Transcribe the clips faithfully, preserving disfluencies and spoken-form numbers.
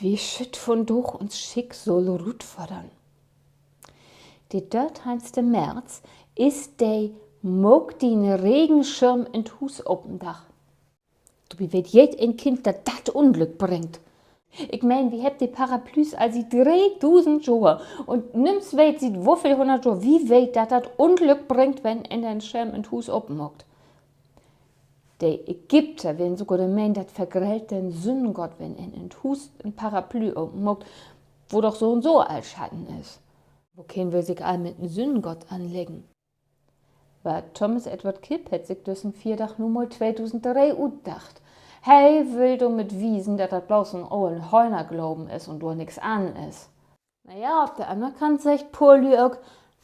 Wi schüllt vundaag uns Schicksal rutfordern. De dörteihnste März is de Maak dien Regenschirm in't Huus-open-Dag. Dorbi weet jedeen Kind, dat dat Unglück bringt. Ik meen, wi hebbt de Paraplüs al siet dreedusend Johr. Un nüms weet siet woveel hunnert Johr wi weet, dat dat Unglück bringt, wenn een den Schirm in't Huus open maakt. De Ägypter weren sogor de Menen, dat vergrellt den Sünnengott, wenn een in't Huus en Paraplü open maakt, wo doch so un so al Schatten is. Wokeen will sik al mit en Sünnengott anleggen? Aver Thomas Edward Kipp hett sik düssen Fierdag nu mal tweedusend dree utdacht. He will dormit wiesen, dat dat bloots en olen Höhnergloven is un dor nix an is. Na ja, op de anner Kant seggt poor Lüüd ok,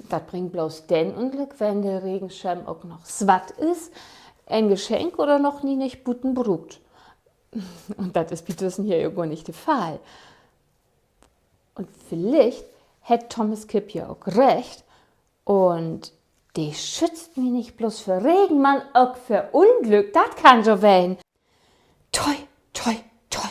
dat bringt bloots denn Unglück, wenn de Regenschirm ok noch swart is, en Geschenk oder noch nie nich buten bruukt. Un dat is bi düssen hier ja gor nich de Fall. Un villicht hett Thomas Kipp ja ok recht. Un de schützt mi nich bloots vör Regen, man ok vör Unglück. Dat kann so ween. Toi, toi, toi.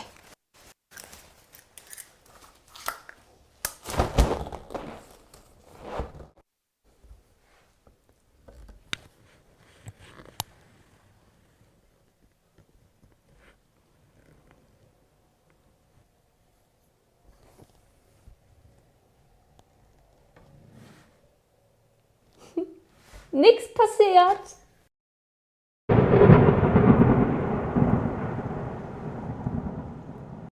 Nix passeert.